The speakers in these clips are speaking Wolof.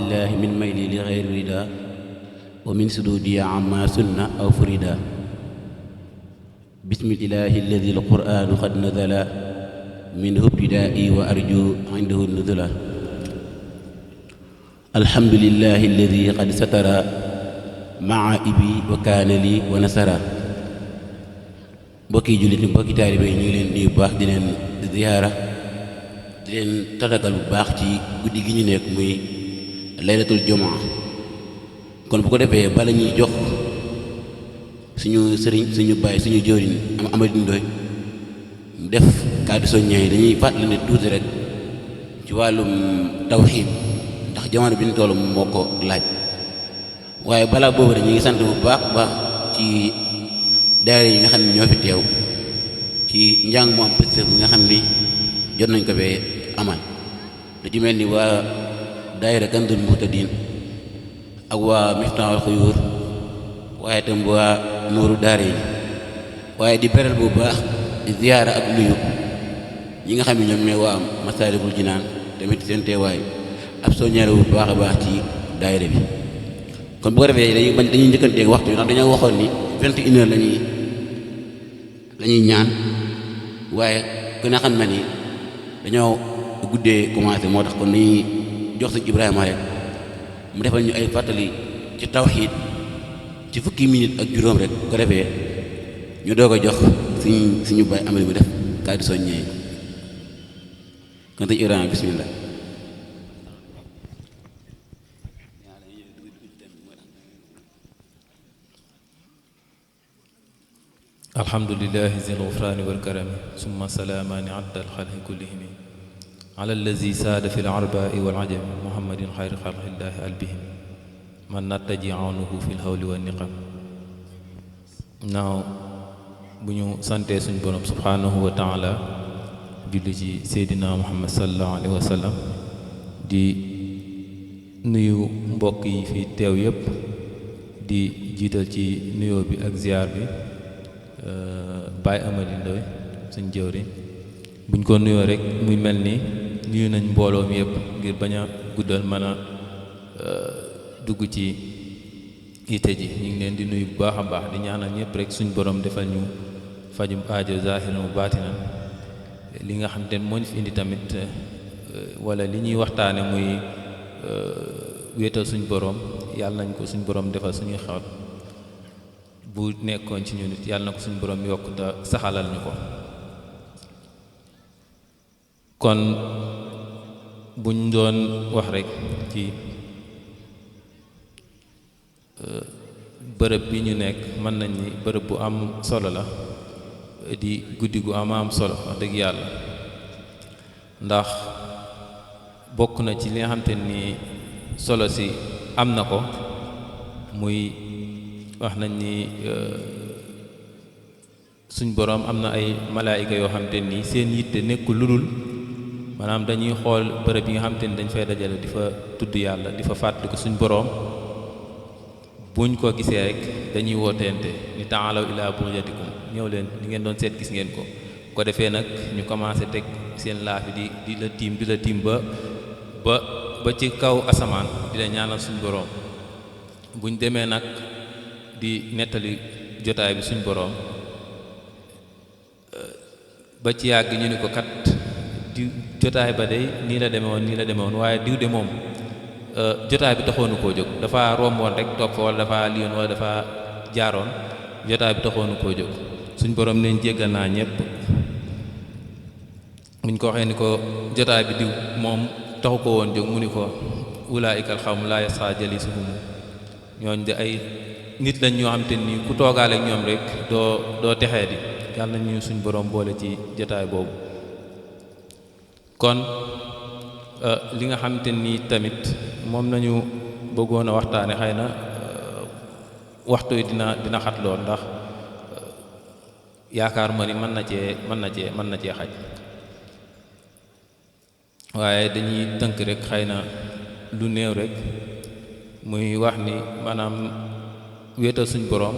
billahi min mayli li xayri rida wa min sududi amma sunna aw furida bismillahi alladi alquranu qad nazala minhu ibtidai wa arju indahu nuzula alhamdulillahi alladi qad satara maa ibi wa kaana li wa nasara. mbokki jullit yi mbokki taalibe yi ñu ngi leen nuyu bu baax di leen ziyaara di leen tatagal bu baax ci guddi gi ñu nekk muy laylatul jumaa. kon bu ko defee bala ñuy jox suñu sëriñ suñu baay suñu jëwriñ Amady Ndoye mu def kàddu soññee dañuy fàttali ne tuuti rek ci wàllum tawxiid ndax jamono bi ñu toll moo ko laaj. waaye balaa boobu rek ñu ngi sant bu baax baax ci daayira yi nga xam ne ñoo fi teew ci njàng mu am pëstëf bi nga xam ni jot nañ ko bee amal lu ci mel ni waa daayira Kanzul Muhtadin ak waa Miftaahul Xuyuur waaye tam waa Nuuru Daarayni waaye di beral bu baax di ziyaara ak nuyu ñi nga xam ne ñoom ñooy waa Masaalikul Jinaan tamit seen teewaay ab soññeere bu baax a baax ci daayira bi. kon bu ko defee dañuy njëkkanteeg waxtu bi ndax dañoo waxoon ni 21 heures lañuy ñaan waaye ku ne xam na ni dañoo guddee commencé moo tax kon ni jox Sëñ Ibrahima rek mu defal ñu ay fàttali ci tawxiid ci fukki minute ak juróom rek bu ko defee ñu doog a jox suñu baay amali mu def kàddu soññee kon Sëñ Ibrahima bismillah. alhamdulillahi zil ghufrani wal karami summa salaamaani adda al xalqi kullihim ala allazi saada fi l arbai wal ajami muhammadin xayri xalqillahi albihim man nattaji awnuhu fi l hawli wa niqam. naaw bu ñu santee suñ borom subhanahu wa taala julli ci seydina muhammad sallallahu alayhi wa sallam di nuyu mbokk yi fi teew yépp di jiital ci nuyoo bi ak ziyaar bi Baay Amady Ndoye suñ jëwriñ buñ ko nuyoo rek muy mel ni nuyu nañ mbooloo mi yëpp ngir bañ a guddal mën a dugg ci ite ji ñu ngi leen di nuyu bu baax a baax di ñaanal ñëpp rek suñ borom defal ñu fajum aajo zaahiran wa baatinan li nga xam te moo ñu fi indi tamit wala li ñuy waxtaane muy wéetal suñ borom yàlla nañ ko suñ borom defal suñuy xaw bu nekkoon ci ñun it yàlla na ko suñu borom yokk te saxalal ñu ko. kon buñ doon wax rekk ci bërëb bi ñu nekk mën nañ ni bërëb bu am solo la di guddi gu am solo wax dëgg yàlla ndax bokk na ci li nga xamante ni solo si am na ko muy wax nañ ni suñ boroom am na ay malaayika yoo xam te ni seen yitte nekkul lu dul maanaam dañuy xool bërëb yi nga xam te ni dañ fay dajale di fa tudd yàlla di fa fàttali ko suñ boroom buñ ko gisee rek dañuy wooteente ni taalaw ilaa buryatikum ñëw leen li ngeen doon seet gis ngeen ko defee nag ñu commencé teg seen laafi di la tiim ba ci kaw asamaan di la ñaanal suñ boroom buñ demee nag di nettali jotaay bi suñ boroom ba ci yàgg ñu ni ko kat di jotaay ba day nii la demee woon waaye diw de moom jotaay bi taxoonu koo jóg dafa romboon rek toog fa wala dafa liyoon wala dafa jaaroon jotaay bi taxoonu koo jóg suñ boroom neen jéggal naa ñépp buñ ko waxee ni ko jotaay bi diw moom taxu ko woon jóg mu ni ko ulaa'ikal qawmu laa yasqaa jalisuhum ñooñ de ay nit lañ ñoo xam te ni ku toogaale ak ñoom rek doo texee di yàlla nañu suñ borom boole ci jotaay boobu. kon li nga xam te ni tamit moom nañu bëggoon a waxtaane xëy na waxtu yi dina xat lool ndax yaakaar ma ni mën na cee xaj waaye dañuy tënk rek xëy na lu néew rek muy wax ni maanaam wéetal suñ boroom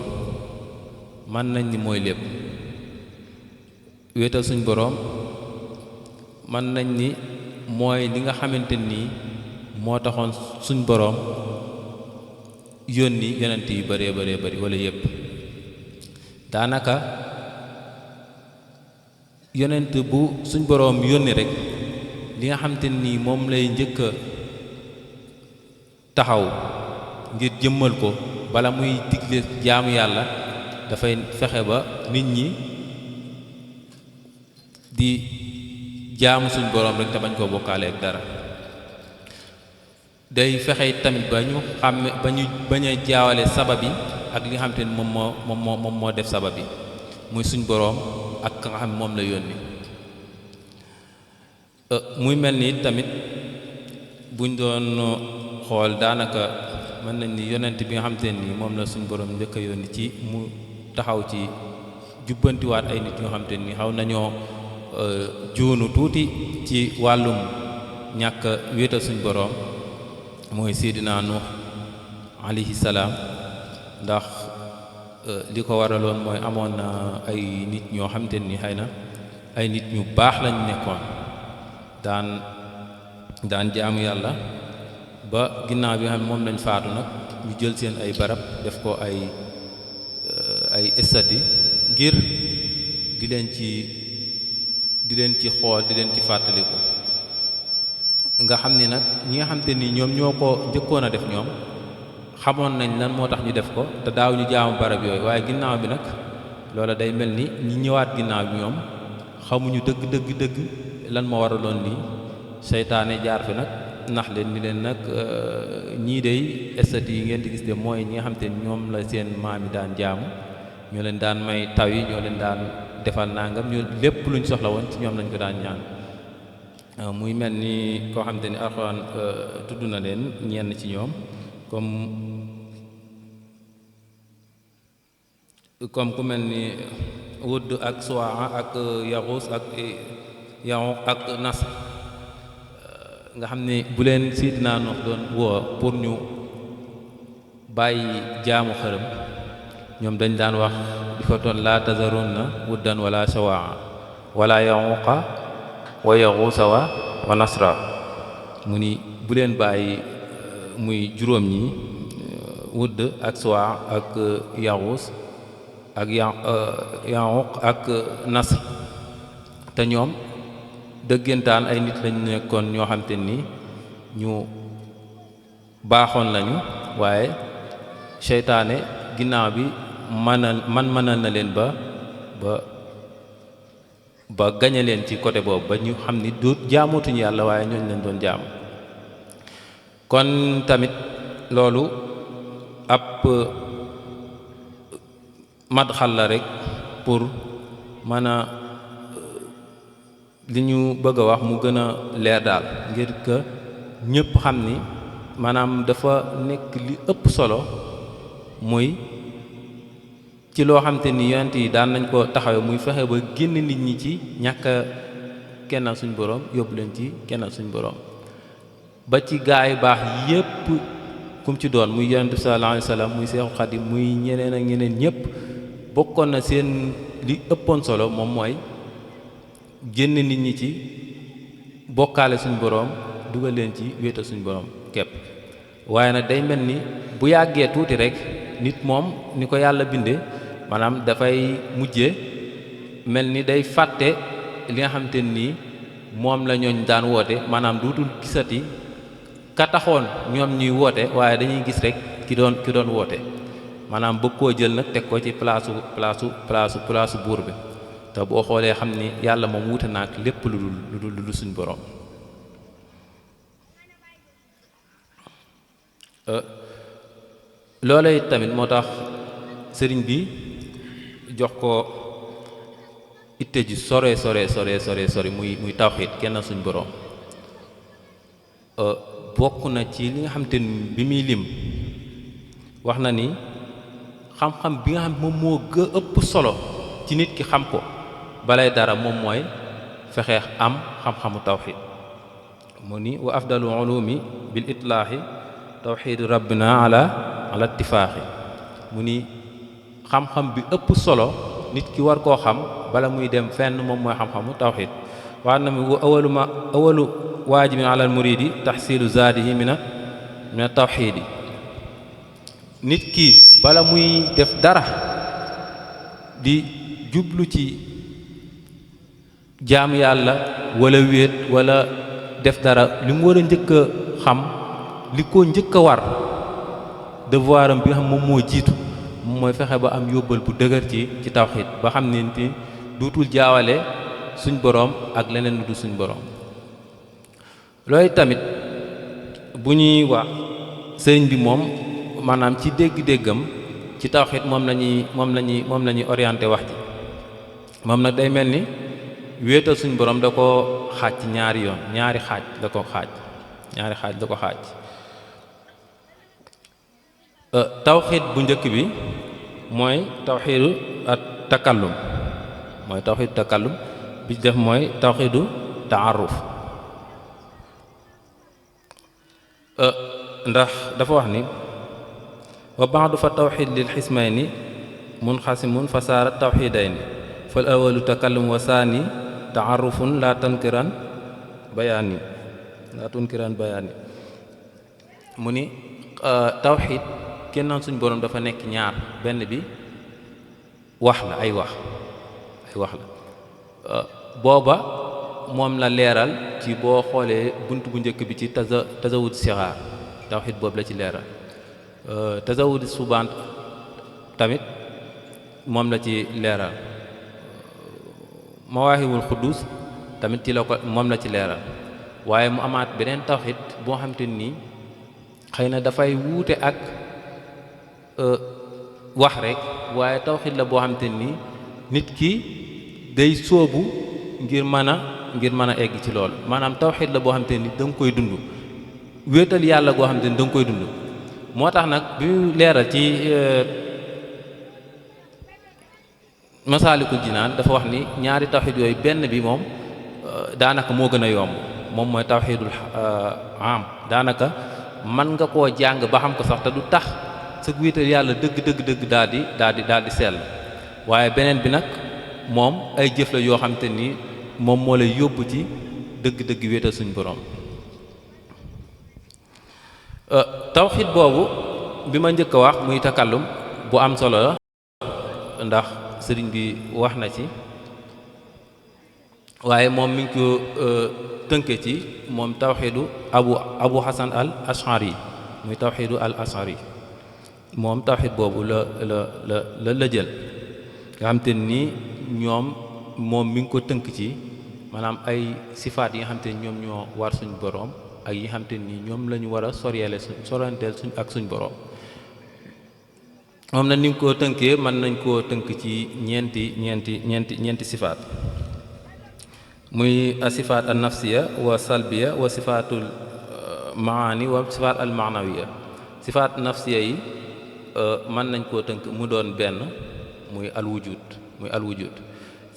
mën nañ ni mooy lépp wéetal suñ boroom mën nañ ni mooy li nga xamante nii moo taxoon suñ boroom yónni yonent yu bëree bëri wala yépp daanaka yonent bu suñ boroom yónni rek li nga xam te ni moom lay njëkk a taxaw ngir jëmmal ko bala muy digle jaamu yàlla dafay fexe ba nit ñi di jaamu suñ boroom rek te bañ koo bokkaale ak dara day fexe tamit ba ñu xàmme ba ñu bañ a jaawale sabab yi ak li nga xam te ni moom moo def sabab yi muy suñ boroom ak ka nga xam moom la yónni muy mel ni tamit buñ doon xool daanaka mën nañ ni yonent bi nga xam te ni moom la suñ boroom njëkk a yónni ci mu taxaw ci jubbantiwaat ay nit ñoo xam te ni xaw nañoo juunu tuuti ci wàllum ñàkk wéetal suñ boroom mooy Seydina Nuux alayhi salaam ndax li ko waraloon mooy amoon na ay nit ñoo xam te ni xëy na ay nit ñu baax lañ nekkoon daan jaamu yàlla ba ginnaaw bi nga xam ne moom lañ faatu nag ñu jël seen ay barab def ko ay estati ngir di leen ci xool di leen ci fàttaliku nga xam ni nag ñi nga xam te ni ñoom ñoo ko njëkkoon a def ñoom xamoon nañ lan moo tax ñu def ko te daaw ñu jaamu barab yooyu waaye ginnaaw bi nag loola day mel ni ñi ñëwaat ginnaaw bi ñoom xamuñu dëgg lan moo waraloon lii seytaane jaar fi nag nax leen ni leen nag ñii dey estati yi ngeen di gis de mooy ñi nga xam te ni ñoom la seen maam yi daan jaamu ñoo leen daan may taw yi ñoo leen daan defal nangam ñu lépp luñ soxla woon ci ñoom lañ ko daan ñaan muy mel ni koo xam te ni alxuraan tudd na leen ñenn ci ñoom comme ku mel ni Wudd ak Suwaa ak Yaxuus ak Yaxuq ak Nasr nga xam ne bu leen Seydina Nuux doon woo pour ñu bàyyi jaamu xërëm ñoom dañ daan wax di fa toon laa tazarunna wuddan wala Suwaa wala Yaxuqa wa Yaxuusa wa Nasra mu ni bu leen bàyyi muy juróom ñi Wudd ak Suwaa ak Yaxuus ak Yaxuq ak Nasr te ñoom dëggantaan ay nit lañu nekkoon ñoo xam te ni ñu baaxoon lañu waaye seytaane ginnaaw bi mënal na leen ba gañe leen ci côté boobu ba ñu xam ni du jaamootuñu yàlla waaye ñooñu leen doon jaam kon tamit loolu ab madxal la rek pour mën a li ñu bëgg a wax mu gën a leer daal ngir que ñëpp xam ni maanaam dafa nekk li ëpp solo muy ci loo xam te ni yonent yi daan nañ ko taxawe muy fexe ba génn nit ñi ci ñàkk a kennal suñ boroom yóbbu leen ci kennal suñ boroom ba ci gaa yu baax yépp kum ci doon muy yonent bi sallallahu alayhi wasallam muy Seexul Xadim muy ñeneen ak ñeneen ñëpp bokkoon na seen li ëppoon solo moom mooy génn nit ñi ci bokkaale suñ boroom dugal leen ci wéetal suñ boroom képp waaye nag day mel ni bu yàggee tuuti rek nit moom ni ko yàlla bindee maanaam dafay mujje mel ni day fàtte li nga xamante nii moom la ñooñ daan woote maanaam duutul gisati ka taxoon ñoom ñuy woote waaye dañuy gis rek ki doon woote maanaam bëgg koo jël nag teg ko ci place buur bi te boo xoolee xam ni yàlla moom wuute na ak lépp lu dul suñ boroom loola it tamit moo tax sëriñ bi jox ko itte ji sore muy tawxiid kenn suñ boroom bokk na ci li nga xam te ni bi muy lim wax na ni xam-xam bi nga xam moom moo ëpp solo ci nit ki xam ko balay dara moom mooy fexeex am xam-xamu tawxiid mu ni wa afdalu ulumi bil itlaaxi tawxiidu rabbina ala ittifaaxi mu ni xam-xam bi ëpp solo nit ki war koo xam bala muy dem fenn moom mooy xam-xamu tawxiid wax na mi wa awalu waajibin alal muridi tahsilu zaadihi mina tawxiidi. nit ki bala muy def dara di jublu ci jaamu yàlla wala wéet wala def dara li mu war a njëkk a xam li ko njëkk a war devoiram bi nga xam moom moo jiitu mooy fexe ba am yóbbal bu dëgër ci tawxiid ba xam ne ni duutul jaawale suñ boroom ak leneen lu du suñ boroom. looy tamit bu ñuy wax sëriñ bi moom maanaam ci dégg-déggam ci tawxiid moom la ñuy orienté wax ji. moom nag day mel ni wéetal suñ boroom da ko xaaj ci ñaari yoon ñaari xaaj la ko xaaj. tawxiid bu njëkk bi mooy tawxiidu takallum bi def mooy tawxiidu taaruf. ndax dafa wax ni wa ba'du fa tawxiid lil xismayni munxasimun fa saara tawxiidayni fal awalu takallum wa saani taarufun laa tunkiran bayaani mu ni tawxiid kenn naan suñ boroom dafa nekk ñaar benn bi wax la ay wax la booba moom la leeral ci boo xoolee bunt bu njëkk bi ci tasawud sixaar tawxiid boobu la ci leeral. tasawud subaan tamit moom la ci leeral. mawaahibul xuddus tamit ci la ko moom la ci leeral waaye mu amaat beneen tawxiid boo xam te nii xëy na dafay wuute ak wax rek waaye tawxiid la boo xam te nii nit ki day sóobu ngir mën a egg ci loolu maanaam tawxiid la boo xam te ni da nga koy dund wéetal yàlla goo xam te ni da nga koy dund. moo tax nag bi mu leeral ci masaalikul jinaan dafa wax ni ñaari tawxiid yooyu benn bi moom daanaka moo gën a yomb moom mooy tawxiidul am daanaka mën nga koo jàng ba xam ko sax te du tax sa wéetal yàlla dëgg daal di sell waaye beneen bi nag moom ay jëf la yoo xam te ni moom moo lay yóbbu ci dëgg-dëgg wéetal suñ boroom. tawxiid boobu bi ma njëkk a wax muy takallum bu am solo la ndax sëriñ bi wax na ci waaye moom mi ngi ko tënke ci moom tawxiidu abu hasan al ashari muy tawxiidu al ashari moom tawxiid boobu la jël nga xam te ni ñoom moom mi ngi ko tënk ci maanaam ay sifaat yi nga xam te ni ñoom ñoo war suñ boroom ak yi xam te ni ñoom la ñu war a soranteel ak suñ boroom. moom na ni nga koo tënkee mën nañ koo tënk ci ñeenti sifaat muy asifaat al nafsiya wa salbiya wa sifaatul maani wa sifaat al maanawiya. sifaat nafsiya yi mën nañ koo tënk mu doon benn muy al wujud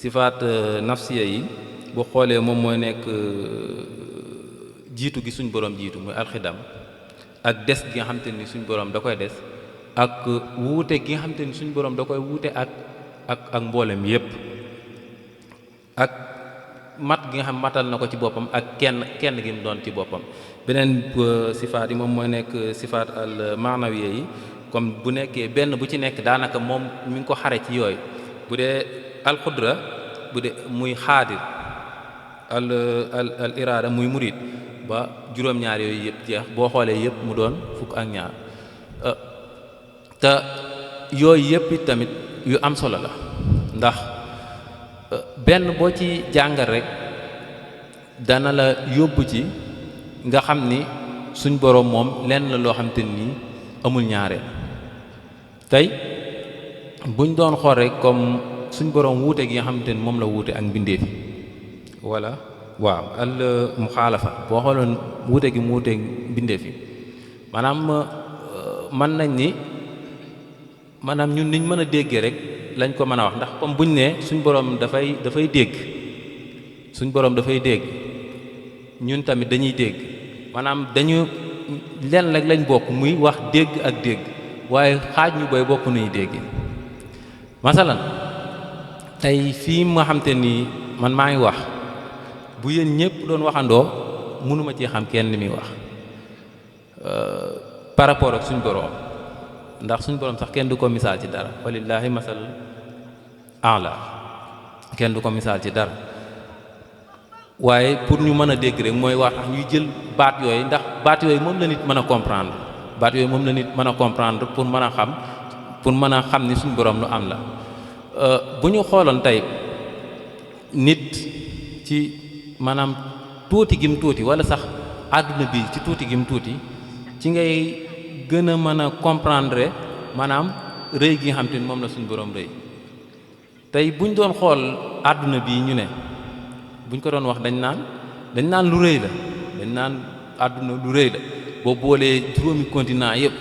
sifaat nafsiya yi bu xoolee moom mooy nekk jiitu gi suñ boroom jiitu muy alxidam ak des gi nga xam te ni suñ boroom da koy des ak wuute gi nga xam te ni suñ boroom da koy wuute ak mboolem yépp ak mat gi nga xam matal na ko ci boppam ak kenn gi mu doon ci boppam. beneen sifaat yi moom mooy nekk sifaat al maanawiya yi comme bu nekkee benn bu ci nekk daanaka moom mi ngi ko xare ci yooyu bu dee alxudra bu dee muy xaadir al iraada muy murid ba juróom-ñaar yooyu yëpp jeex boo xoolee yëpp mu doon fukk ak ñaar te yooyu yëpp it tamit yu am solo la ndax benn boo ci jàngal rek dana la yóbbu ci nga xam ni suñ boroom moom lenn la loo xam te nii amul ñaareel. tey buñ doon xool rek comme suñ boroom wuute gi nga xam te ni moom la wuute ak mbindeef yi wala waaw al muxaalafa boo xooloon wuute gi mu wuute mbindeef yi maanaam mën nañ ni maanaam ñun niñ mën a déggee rek lañ ko mën a wax ndax comme buñ ne suñ boroom dafay dégg suñ boroom dafay dégg ñun tamit dañuy dégg maanaam dañu lenn rek lañ bokk muy wax dégg ak dégg waaye xaaj ñu booy bokk nuy dégg. masalan tey fii nga xam te ni man maa ngi wax bu yéen ñëpp doon waxandoo mënuma ci xam kenn li muy wax par rapport ak suñ boroom, ndax suñ boroom sax kenn du ko misaal ci dara, walillaahi masal a'la, kenn du ko misaal ci dara. waaye pour ñu mën a dégg rek mooy war tax ñuy jël baat yooyu, ndax baat yooyu moom la nit mën a comprendre, baat yooyu moom la nit mën a comprendre pour mën a xam ni suñ boroom lu am la. bu ñu xooloon tey nit ci maanaam tuuti gim tuuti walla sax àdduna bi ci tuuti gim tuuti ci ngay gën a mën a comprendre maanaam rëy gi nga xam te ni moom la suñu boroom rëy. tey buñ doon xool àdduna bi ñu ne buñ ko doon wax dañ naan lu rëy la, dañ naan àdduna lu rëy la boo boolee juróomi continent yépp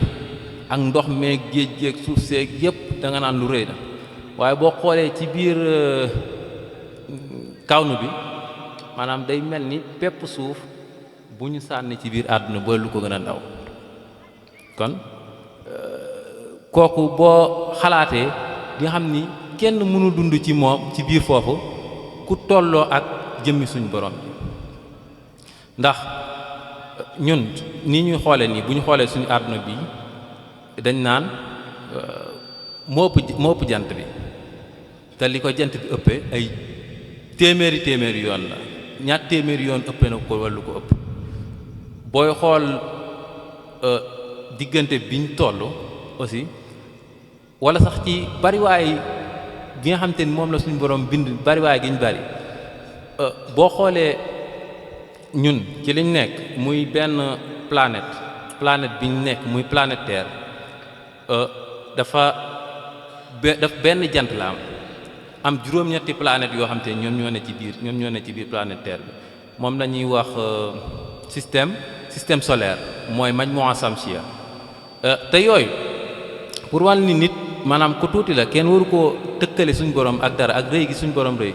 ak ndox meeg géej géeg suuf seeg yépp da nga naan lu rëy la. waaye boo xoolee ci biir kawnu bi maanaam day mel ni pepp suuf bu ñu sànni ci biir àdduna booy lu ko gën a ndaw. kon kooku boo xalaatee di xam ni kenn mënu dund ci moom ci biir foofu ku tolloo ak jëmmi suñ borom bi. ndax ñun ni ñuy xoolee nii bu ñu xoolee suñu àdduna bi dañ naan moo ëpp jant bi, te li ko jant bi ëppee ay téeméeri yoon la, ñaar téeméeri yoon ëppee na ko walla lu ko ëpp. booy xool diggante biñ toll aussi walla sax ci bariwaay gi nga xam te ni moom la suñu borom bind, bariwaay gi ñu bari boo xoolee ñun ci liñ nekk muy benn planète bi ñu nekk muy planète Terre dafa benn jant la am juróom-ñetti planètes yoo xam te ñoom ñoo ne ci biir planète Terre bi moom la ñuy wax système solaire, mooy majmu'a samsiya. te yooyu pour wàll ni nit maanaam ku tuuti la, kenn waru koo tëkkale suñ borom ak dara ak rëy gi suñ borom rëy.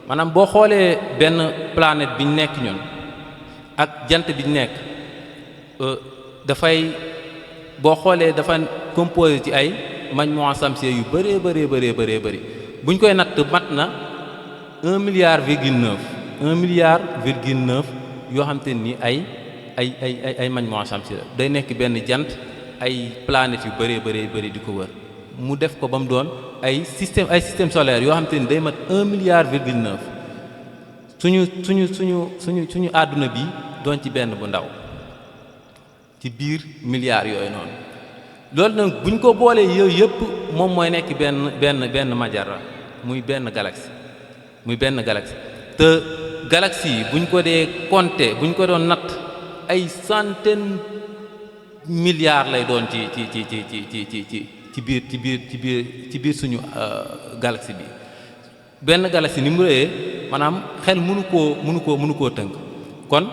maanaam boo xoolee benn planète bi ñu nekk ñun ak jant bi ñu nekk dafay boo xoolee dafa composé ci ay majmu'a samsiya yu bëree bëri buñ koy natt mat na 1,9 milliard yoo xam te ni ay majmu'a samsiya day nekk benn jant ay planètes yu bëree di ko wër mu def ko ba mu doon ay système solaire yoo xam te ni day mat 1,9 milliard suñu àdduna bi doon ci benn bu ndaw ci biir milliards yooyu noonu. loolu nag buñ ko boolee yooyu yëpp moom mooy nekk benn majara muy benn galaxie te galaxie yi buñ ko dee compter buñ ko doon natt ay centaines milliards lay doon ci biir suñu galaxie bi. benn galaxie ni mu rëyee maanaam xel mënu koo tënk. kon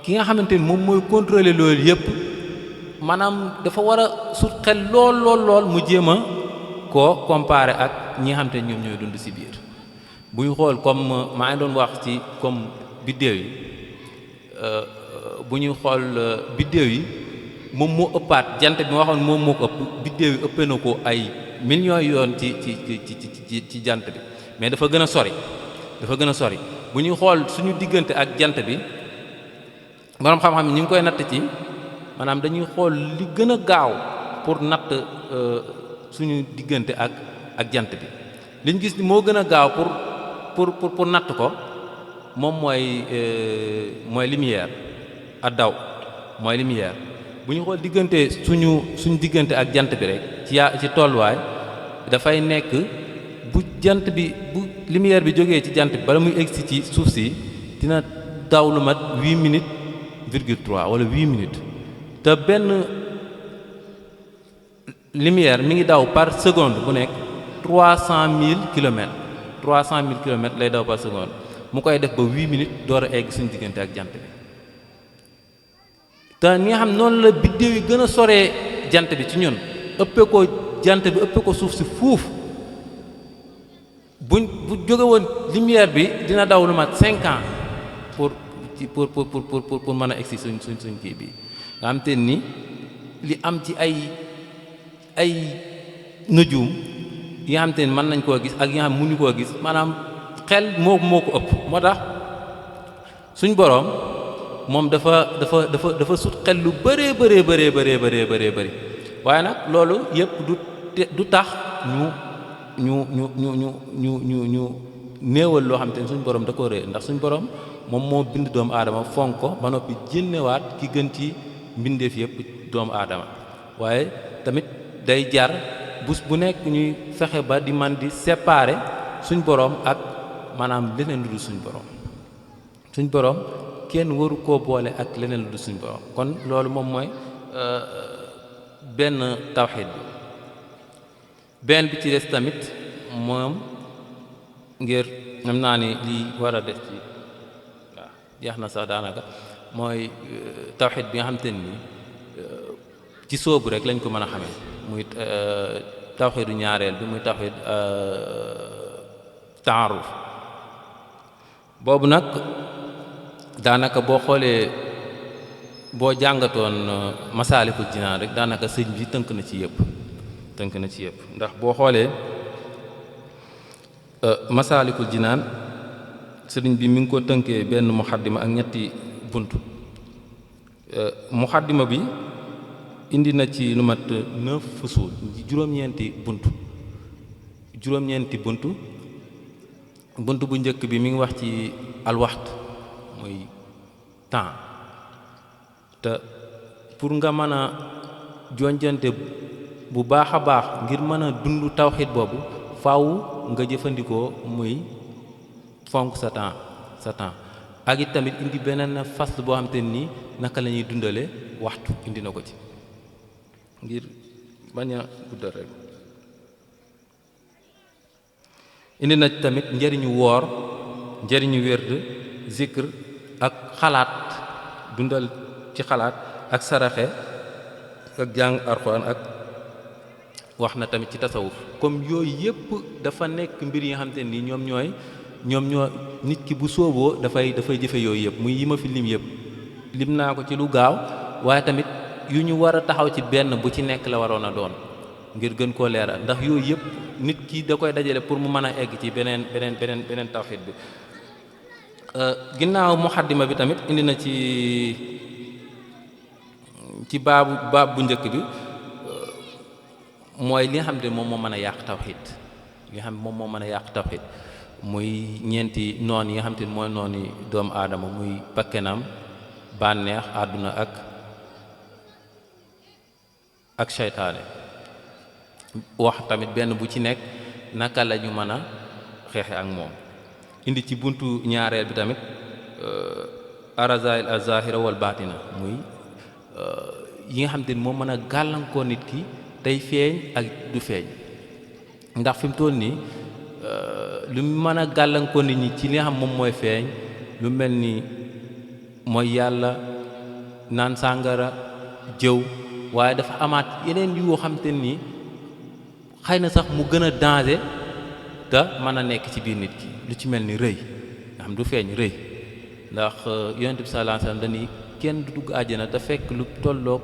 ki nga xamante ni moom mooy contrôler loolu yëpp maanaam dafa war a sut xel lool mu jéem a koo comparer ak ñi nga xamante ni ñoom ñooy dund ci biir. bu ñu xool comme maa ngi doon wax ci comme biddéew yi bu ñuy xool biddéew yi moom moo ëppaat jant bi ma waxoon moom moo ko ëpp biddéew yi ëppee na ko ay millions yoon ci jant bi, mais dafa gën a sori bu ñuy xool suñu diggante ak jant bi borom xam-xam ñu ngi koy natt ci maanaam dañuy xool li gën a gaaw pour natt suñu diggante ak jant bi. liñ gis ni moo gën a gaaw pour natt ko moom mooy lumière ak daw mooy lumière. bu ñu xool diggante suñu diggante ak jant bi rek ci tolluwaay dafay nekk bu jant bi bu lumière bi jógee ci jant bi bala muy egsi ci suuf si dina daw lu mat 8,3 wala 8 minutes te benn lumière mi ngi daw par seconde bu nekk 300,000 kilomètres lay daw par seconde mu koy def ba 8 minutes door a egg suñu diggante ak jant bi. te ni nga xam noonu la biddéew yi gën a soree jant bi ci ñun ëppee ko jant bi ëppee ko suuf si fuuf bu jóge woon lumière bi dina daw lu mat 5 ans pour mën a egsi suñ kii bi nga xam te ni li am ci ay nëjuum yi nga xam te ni mën nañ koo gis ak yi nga xam mënuñu koo gis maanaam xel moo ko ëpp. moo tax suñ boroom moom dafa sut xel lu bëree bëri waaye nag loolu yëpp du tax ñu néewal loo xam te ne suñ borom da ko rëy ndax suñ borom moom moo bind doomu aadama fonk ko ba noppi jénnewaat ki gën ci mbindeef yëpp doomu aadama waaye tamit day jar bés bu nekk ñuy fexe ba di man di séparer suñ borom ak maanaam leneen lu dul suñ borom kenn waru koo boole ak leneen lu dul suñ borom kon loolu moom mooy benn tawxiid bi benn bi ci des tamit moom ngir xam naa ni lii war a des ci waaw jeex na sax daanaka mooy tawxiid bi nga xam te ni ci sóobu rek lañ ko mën a xamee muy tawxiidu ñaareel bi muy tawxiid taaruf boobu nag daanaka boo xoolee boo jàngatoon masaalikul jinaan rek daanaka sëñ bi tënk na ci yëpp ndax boo xoolee masaalikul jinaan sëriñ bi mi ngi ko tënkee benn muxaddima ak ñetti bunt muxaddima bi indi na ci lu mat 9 fusul juróom-ñeenti bunt bu njëkk bi mi ngi wax ci alwaxt muy temps te pour nga mën a jonjante bu baax a baax ngir mën a dund tawxiid boobu faaw nga jëfandikoo muy fonk sa temps ak it tamit indi beneen fasl boo xam te nii naka la ñuy dundale waxtu indi na ko ci ngir bañ a guddal rek indi na tamit njëriñu woor njëriñu wérd zikr ak xalaat dundal ci xalaat ak saraxe ak jàng alxuraan ak wax na tamit ci tasawuf comme yooyu yëpp dafa nekk mbir yi nga xam te ni ñoom ñoo nit ki bu sóoboo dafay jëfe yooyu yëpp muy yi ma fi lim yëpp lim naa ko ci lu gaaw waaye tamit yu ñu war a taxaw ci benn bu ci nekk la waroon a doon ngir gën koo leeral ndax yooyu yëpp nit ki da koy dajale pour mu mën a egg ci beneen tawxiid bi ginnaaw muxaddima bi tamit indi na ci baab bu njëkk bi mooy li nga xam ne moom moo mën a yàq tawxiid muy ñeenti noon yi nga xam te ne mooy nooni doomu aadama muy bakkenam bànneex àdduna ak seytaane wax tamit benn bu ci nekk naka la ñu mën a xeexe ak moom indi ci buntu ñaareel bi tamit arazail azahira wal baatina muy yi nga xam te ne moom mën a gàllankoor nit ki tey feeñ ak du feeñ ndax fi mu toll nii lu mën a gàllankoor nit ñi ci li nga xam moom mooy feeñ lu mel ni mooy yàlla naan sàngara jëw waaye dafa amaat yeneen yoo xam te ni xëy na sax mu gën a danger te mën a nekk ci biir nit ki lu ci mel ni rëy nga xam du feeñ rëy ndax yonent bi sallallahu alayhi wasallam dañuy kenn du dugg àjjana te fekk lu tolloog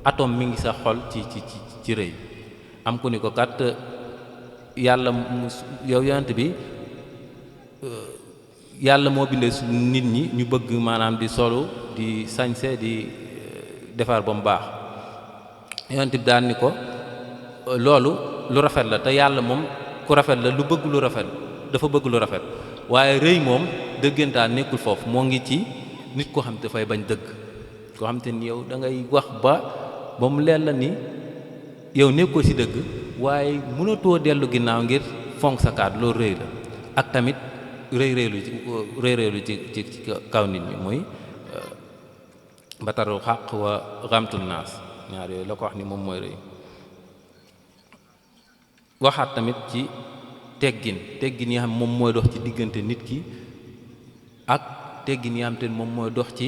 atome mi ngi sa xol ci rëy am ku ni ko kat yàlla yow yonent bi yàlla moo bindee su nit ñi ñu bëgg maanaam di solu di sañse di defar ba mu baax yonent bi daan ni ko loolu lu rafet la te yàlla moom ku rafet la lu bëgg lu rafet dafa bëgg lu rafet waaye rëy moom dëggantaan nekkul foofu moo ngi ci nit koo xam te dafay bañ dëgg koo xam te ni yow da ngay wax ba mu leer la ni yow nekkoo ci dëgg waaye mënatoo dellu ginnaaw ngir fonk sa kàddu loolu rëy la ak tamit rëy ci kaw nit ñi muy bataru xaq wa xamtul naas ñaar yooyu la ko wax ni moom mooy rëy waxaat tamit ci teggin yi xam moom mooy dox ci diggante nit ki ak teggin yi xam te moom mooy dox ci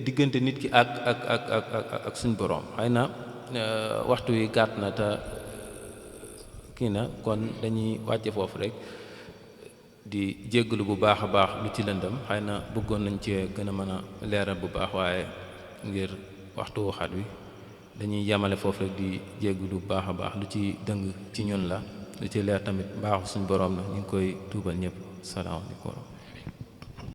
diggante nit ki ak suñ boroom xëy na waxtu wi gàtt na te kii na kon dañuy wàcce foofu rek di jéggalu bu baax a baax lu ci lëndëm xëy na bëggoon nañ ci gën a mën a leeral bu baax waaye ngir waxtu waxaat wi dañuy yamale foofu rek di jéggalu bu baax a baax lu ci dëng ci ñun la lu ci leer tamit baaxu suñ boroom la ñu ngi koy tuubal ñëpp salaamaaleykum